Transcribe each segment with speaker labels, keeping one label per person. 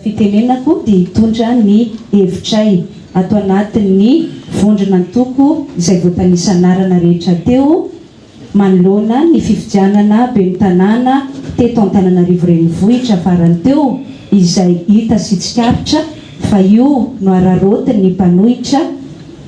Speaker 1: Fitenenako dia hitondra ny hevitray ato anatin'ny vondron'antoko izay voatanisa anarana rehetra teo manoloana ny fifidianana ben'ny tanàna teto Antananarivo Renivohitra farany teo izay hita sy tsikaritra fa io no araraotin'ny mpanohitra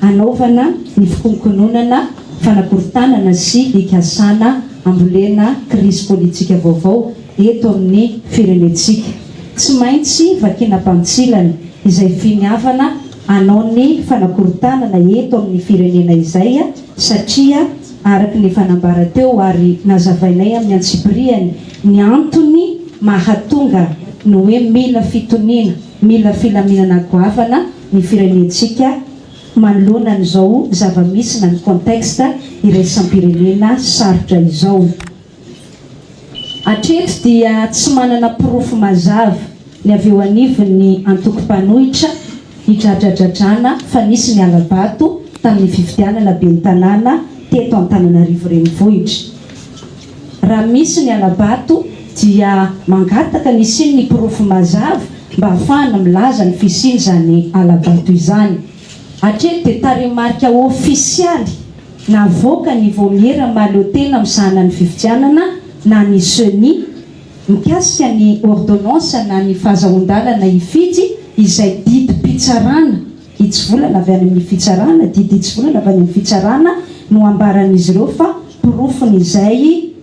Speaker 1: hanaovana ny fikonkononana fanakorontanana sy hikasana hambolena krizy politika vaovao eto amin'ny firenentsika. Tsy maintsy vakiana bantsilana izay finiavana hanao ny fanakorontanana eto amin'ny firenena izay satria araka ny efa nambara teo ary nazavainay amin'ny antsipirihany ny antony mahatonga ny hoe mila fitoniana, mila filaminana goavana ny firenentsika manoloana an'izao zava-misy na ny contexte iraisam-pirenena sarotra izao. Hatreto dia tsy manana porofo mazava ny avy eo anivon'ny antoko mpanohitra hidradradradrana fa nisy ny hala-bato tamin'ny fifidianana ben'ny tanàna teto Antananarivo Renivohitra. Raha misy ny hala-bato dia mangataka ny hisian'ny porofo mazava mba hahafahana milaza ny fisian'izany hala-bato izany. Hatreto dia tarehimarika ofisialy Navoaka ny Vaomiera mahaleotena misahana ny fifidianana na ny Ceni mikasika ny ordonnance na ny fahazahoan-dalana hifidy izay didim-pitsarana hitsivolana avy any amin'ny fitsarana, didy hitsivolana avy any amin'ny fitsarana no ambaran'izy ireo fa porofon'izay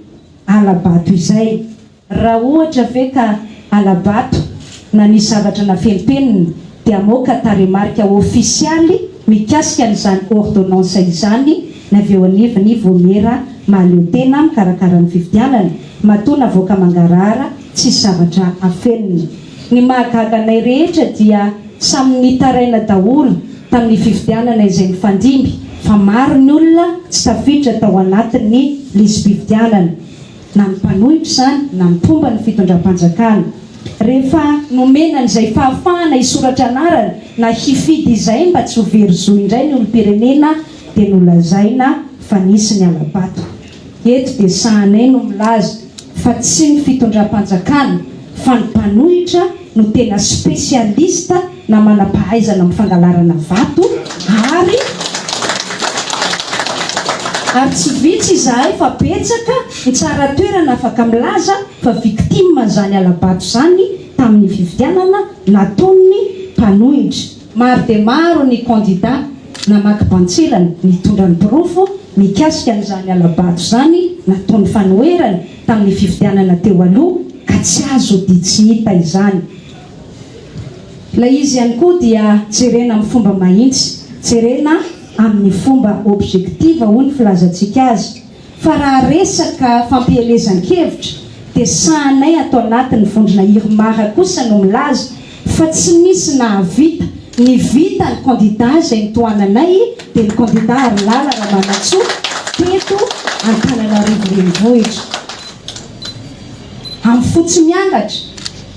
Speaker 1: hala-bato izay. Raha ohatra ve ka hala-bato na nisy zavatra nafenimpenina dia hamoaka tarehimarika ofisialy mikasika an'izany ordonnance izany ny avy eo anivon'ny Vaomiera mahaleotena mikarakara ny fifidianana, matoa navoaka mangarahara tsisy zavatra afenina. Ny mahagaga anay rehetra dia samy nitaraina daholo tamin'ny fifidianana izay nifandimby fa maro ny olona tsy tafiditra tao anatin'ny lisi-pifidianana. na ny mpanohitra izany na ny mpomba ny fitondram-panjakana. Rehefa nomena an'izay fahafahana hisoratra anarana na hifidy izay mba tsy ho very zo indray ny olom-pirenena dia nolazaina fa nisy ny hala-bato. Eto dia sahanay no milaza fa tsy ny fitondram-panjakana fa ny mpanohitra no tena spécialiste na manam-pahaizana amin'ny fangalarana vato ary ary tsy vitsy izahay fa betsaka ny tsara toerana afaka milaza fa victime an'izany hala-bato izany tamin'ny fifidianana nataon'ny mpanohitra. Maro dia maro ny kandida namaky bantsilana nitondra ny porofo mikasika an'izany hala-bato izany nataon'ny fanoherana tamin'ny fifidianana teo aloha ka tsy azo ody tsy hita izany. Ilay izy ihany koa dia jerena amin'ny fomba mahitsy, jerena amin'ny fomba objective hoy ny filazantsika azy, fa raha resaka fampielezan-kevitra dia sahanay ato anatin'ny vondrona IRMAR kosa no milaza fa tsy nisy nahavita ny vita ny kandida izay notohananay dia ny kandida Harilala Ramanantsoa teto Antananarivo Renivohitra. Amin'ny fo tsy miangatra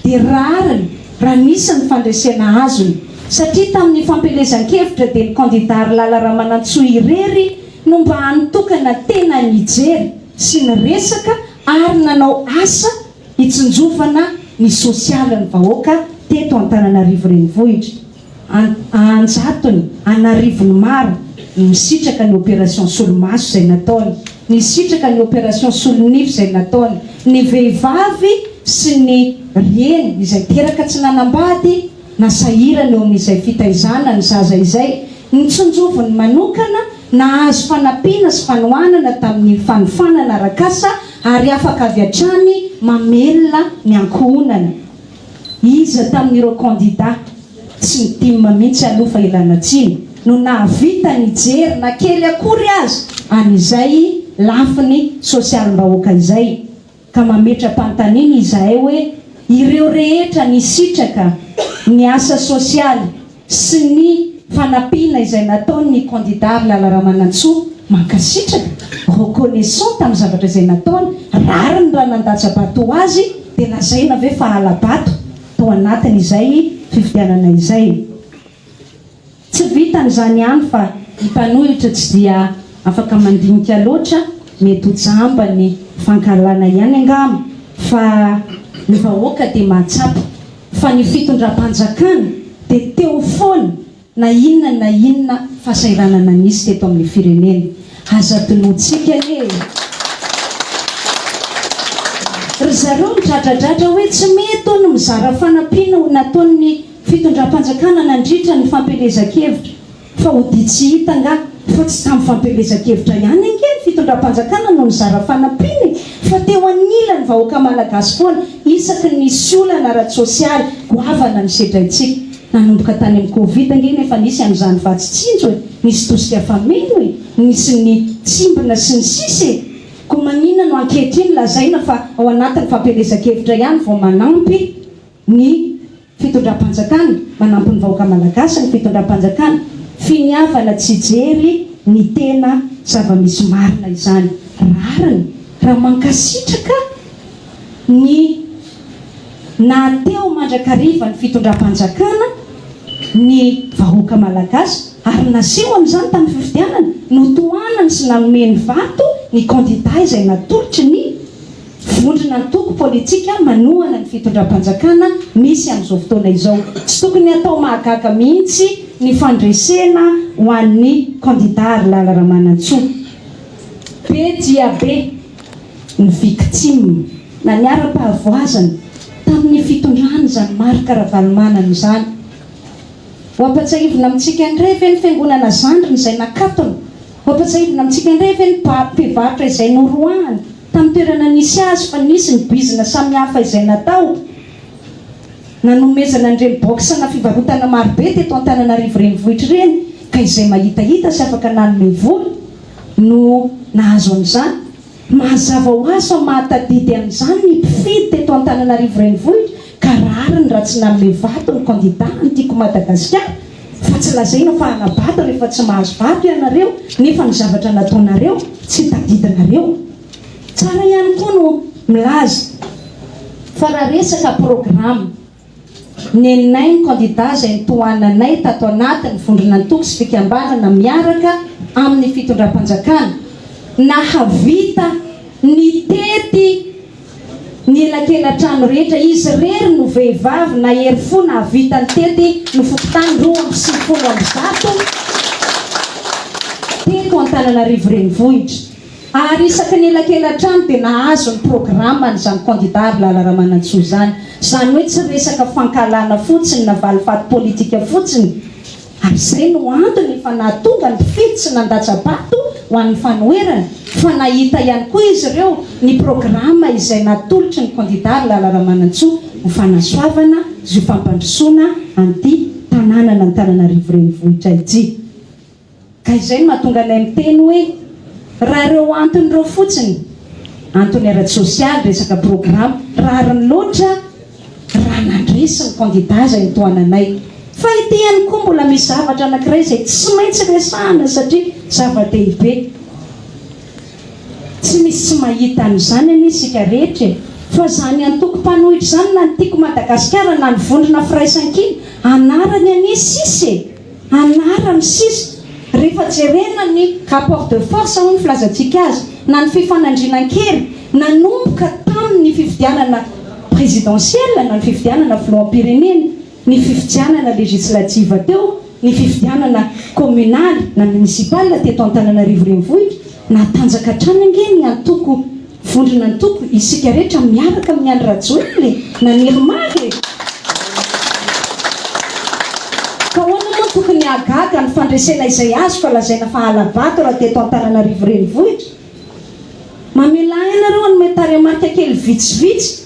Speaker 1: dia rariny raha nisy ny fandresena azony satria tamin'ny fampielezan-kevitra dia ny kandida Harilala Ramanantsoa irery no mba nitokana tena nijery sy niresaka ary nanao asa hitsinjovana ny sosialin'ny vahoaka teto Antananarivo Renivohitra. An-jatony, an'arivony maro ny nisitraka ny opération solomaso izay nataony, nisitraka ny opération solonify izay nataony, ny vehivavy sy ny reny izay teraka tsy nanambady na sahirana eo amin'izay fitaizana ny zaza izay, ny tsinjoviny manokana, nahazo fanampiana sy fanohanana tamin'ny fanofanana arak'asa ary afaka avy hatrany mamelona ny ankohonany. Iza tamin'ireo kandida, tsy ny tim mihitsy aloha fa ilana tsiny, no nahavita nijery na kely akory aza an'izay lafiny sosialim-bahoaka izay? Ka mametra-panontaniana izahay hoe ireo rehetra nisitraka ny asa sosialy sy ny fanampiana izay nataony ny kandida Harilala Ramanantsoa, mankasitraka, reconnaissant tamin'ny zavatra izay nataony, rariny raha nandatsa-bato ho azy dia lazaina ve fa hala-bato tao anatin' izay fifidianana izay. Tsy vitan' izany ihany fa ny mpanohitra tsy dia afaka mandinika loatra, mety ho jamba ny fankahalana ihany angamba fa ny vahoaka dia mahatsapa. fa ny fitondram-panjakana dia teo foana na inona na inona fahasahiranana nisy teto amin'ny firenena. Aza adinointsika anie e! Ry zareo midradradradra hoe tsy mety hono mizara fanampiana ho nataon'ny fitondram-panjakana nandritra ny fampielezan-kevitra. Fa odia tsy hita angaha fa tsy tamin'ny fampielezan-kevitra ihany ange ny fitondram-panjakana no nizara fanampiana e! Fa teo anilan'ny vahoaka malagasy foana isaky ny nisy olana ara-tsosialy goavana nosedraintsika. Nanomboka tany amin'ny covid ange no efa nisy an'izany vatsy tsinjo e! Nisy tosika fameno e! Nisy ny tsimbina sy ny sisa e! Koa maninona no ankehitriny lazaina fa ao anatin'ny fampielezan-kevitra ihany vao manampy ny fitondram-panjakana, manampy ny vahoaka malagasy ny fitondram-panjakana, finiavana tsy hijery ny tena zava-misy marina izany. Rariny raha mankasitraka ny nahateo mandrakariva ny fitondram-panjakana ny vahoaka malagasy ary naseho an'izany tamin'ny fifidianana, notohanany sy nanome ny vato ny kandida izay natolotry ny Vondrona antoko politika manohana ny fitondram-panjakana misy amin'izao fotoana izao. Tsy tokony hatao mahagaga mihitsy ny fandresena ho an'ny kandida Harilala Ramanantsoa. Be dia be ny victime na niharam-pahavoazana tamin'ny fitondrana izany Marc Ravalomanana izany. Ho ampatsiahivina amintsika indray ve ny fiangonana zandriny izay nakatona? Ho ampatsiahivina amintsika indray ve ny mpivarotra izay noroahana tamin'ny toerana nisy azy fa nisy ny bizina samihafa izay natao nanomezana an'ireny box-na fivarotana marobe teto Antananarivo renivohitra ireny ka izay mahitahita sy afaka nanome vola no nahazo an'izany? Mazava ho azy fa mahatadidy an'izany ny mpifidy teto Antananarivo Renivohitra ka rariny raha tsy nanome vato ny kandida ny Tiako Madagasikara fa tsy lazaina fa hana-bato rehefa tsy mahazo vato ianareo nefa ny zavatra nataonareo tsy tadidinareo. Tsara ihany koa no milaza fa raha resaka programa Neninay ny kandida izay notohananay tato anatin'ny vondron'antoko sy fikambanana miaraka amin'ny fitondram-panjakana, nahavita nitety ny elakela-trano rehetra, izy irery no vehivavy nahery fo nahavita nitety ny fokontany 192 teto Antananarivo Renivohitra. Ary isaky ny elakela-trano dia nahazo ny programany izany kandida Harilala Ramanantsoa izany. Izany hoe tsy resaka fankahalana fotsiny na valifaty politika fotsiny. Ary izay no antony efa nahatonga ny mpifidy tsy nandatsa-bato ho an'ny fanoherana fa nahita ihany koa izy ireo ny programa izay natolotry ny kandida Harilala Ramanantsoa ho fanasoavana sy ho fampandrosoana an'ity tanànan'Antananarivo Renivohitra ity. Ka izay no mahatonga anay miteny hoe raha ireo antony ireo fotsiny, antony ara-tsosialy, resaka programa, rariny loatra raha nandresy ny kandida izay notohananay. Fa ity ihany koa mbola misy zavatra anankiray izay tsy maintsy resahana satria zava-dehibe. Tsy misy tsy mahita an'izany anie isika rehetra e! Fa izany antoko mpanohitra izany na ny Tiako Madagasikara na ny Vondrona Firaisankina, anarany anie sisa e! Anarany sisa. Rehefa jerena ny rapport de force hoy ny filazantsika azy, na ny fifanandrinan-kery nanomboka tamin' ny fifidianana présidentielle na ny fifidianana filoham-pirenena, ny fifidianana législative teo, ny fifidianana communale na municipale teto Antananarivo Renivohitra, natanjaka hatrany ange ny antoko Vondrona antoko isika rehetra miaraka amin'i Andry Rajoelina e! Na ny IRMAR e! Ka ahoana moa tokony hahagaga ny fandresena izay azo fa lazaina fa hala-bato raha teto Antananarivo renivohitra? Mamelà ahy ianareo hanome tarehimarika kely vitsivitsy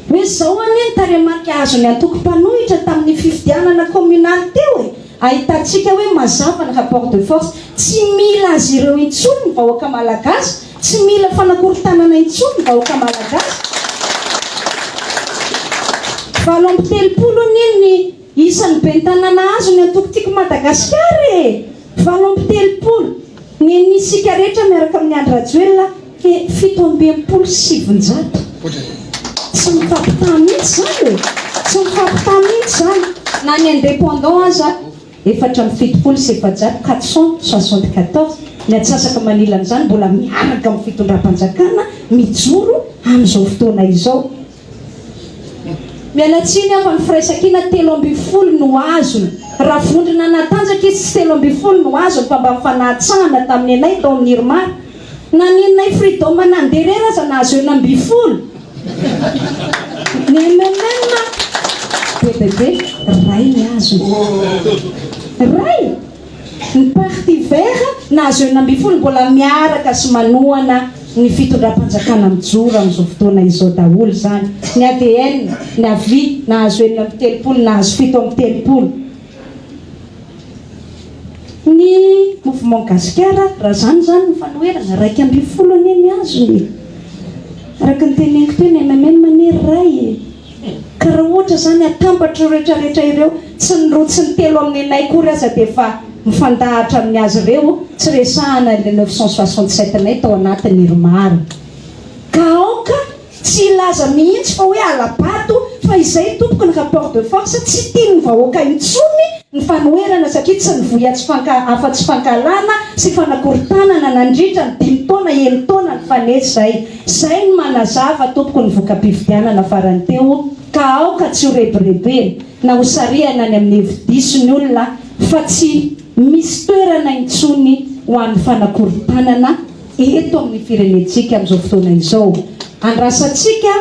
Speaker 1: hoe izao anie ny tarehimarika azon'ny antoko mpanohitra tamin'ny fifidianana kaominaly teo e! Ahitantsika hoe mazava ny rapport de force. Tsy mila azy ireo intsony ny vahoaka malagasy Tsy mila fanakorontanana intsony ny vahoaka malagasy. 38 anie ny isan'ny ben'ny tanàna azo ny antoko Tiako Madagasikara e! 38. Ny an'ny isika rehetra miaraka amin'i Andry Rajoelina he 967. Tsy mifampitaha mihitsy izany e! Tsy mifampitaha mihitsy izany. Na ny indépendant aza. 474, 474, ny atsasaka manilan'izany mbola miaraka amin'ny fitondram-panjakana mijoro amin'izao fotoana izao. Miala tsiny aho fa ny Firaisankina 13 no azony. Raha vondrona natanjaka izy tsy 13 no azony fa mba nifanahatsahana tamin'ny anay tao amin'ny IRMAR. Naninonay Freedom nandeha irery aza nahazo 16. Ny MMM be dia be, ray ny azony. Ray! Ny parti vert nahazo 16 mbola miaraka sy manohana ny fitondram-panjakana mijoro amin'izao fotoana izao daholo izany. Ny ADN, ny avi nahazo 36 nahazo 37. Ny Mouvement Gasikara, raha izany izany ny fanoherana, 11 anie ny azony e! Araka ny teneniko teo ny MMM anie iray e! Ka raha ohatra izany atambatra ireo rehetra rehetra ireo, tsy ny roa tsy ny telo amin'ny anay akory aza dia efa mifandahatra amin'ny azy ireo, tsy resahana ilay 967 nay tao anatin'ny IRMAR. Ka aoka tsy hilaza mihitsy fa hoe hala-bato fa izay tompoko ny rapport de force, tsy tian'ny vahoaka intsony ny fanoherana satria tsy nivoy atsy fanka afa-tsy fankahalana sy fanakorontanana nandritra ny dimy taona, enin-taona nifanesy izay. Zay no manazava tompoko ny voka-pifidianana farany teo ka aoka tsy ho rebirebena na ho sarihana any amin'ny hevi-diso ny olona fa tsy misy toerana intsony ho an'ny fanakorontanana eto amin'ny firenentsika amin'izao fotoana izao. Andrasantsika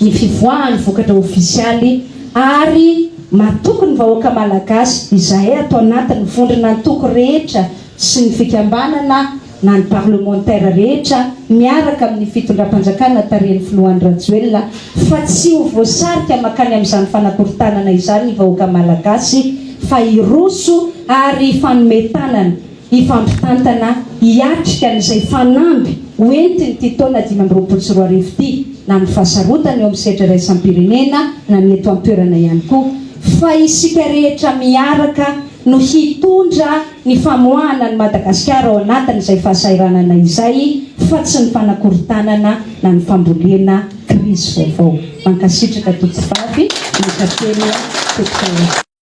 Speaker 1: ny fivoahan'ny vokatra ofisialy ary matoky ny vahoaka malagasy izahay ato anatin'ny vondron'antoko rehetra sy ny fikambanana na ny parlemantera rehetra miaraka amin'ny fitondram-panjakana tarihin'ny filoha Andry Rajoelina fa tsy ho voasarika mankany amin'izany fanakorontanana izany ny vahoaka malagasy fa hiroso ary hifanome tanana, hifampitantana hiatrika an'izay fanamby ho entin'ity taona 2025 ity na ny fahasarotana eo amin'ny sehatra iraisam-pirenena na ny eto an-toerana ihany koa fa isika rehetra miaraka no hitondra ny famoahana an'i Madagasikara ao anatin'izay fahasahiranana izay fa tsy ny fanakorontanana na ny fambolena krizy vaovao. Mankasitraka tompoko vavy, mankatelina tompoko lahy.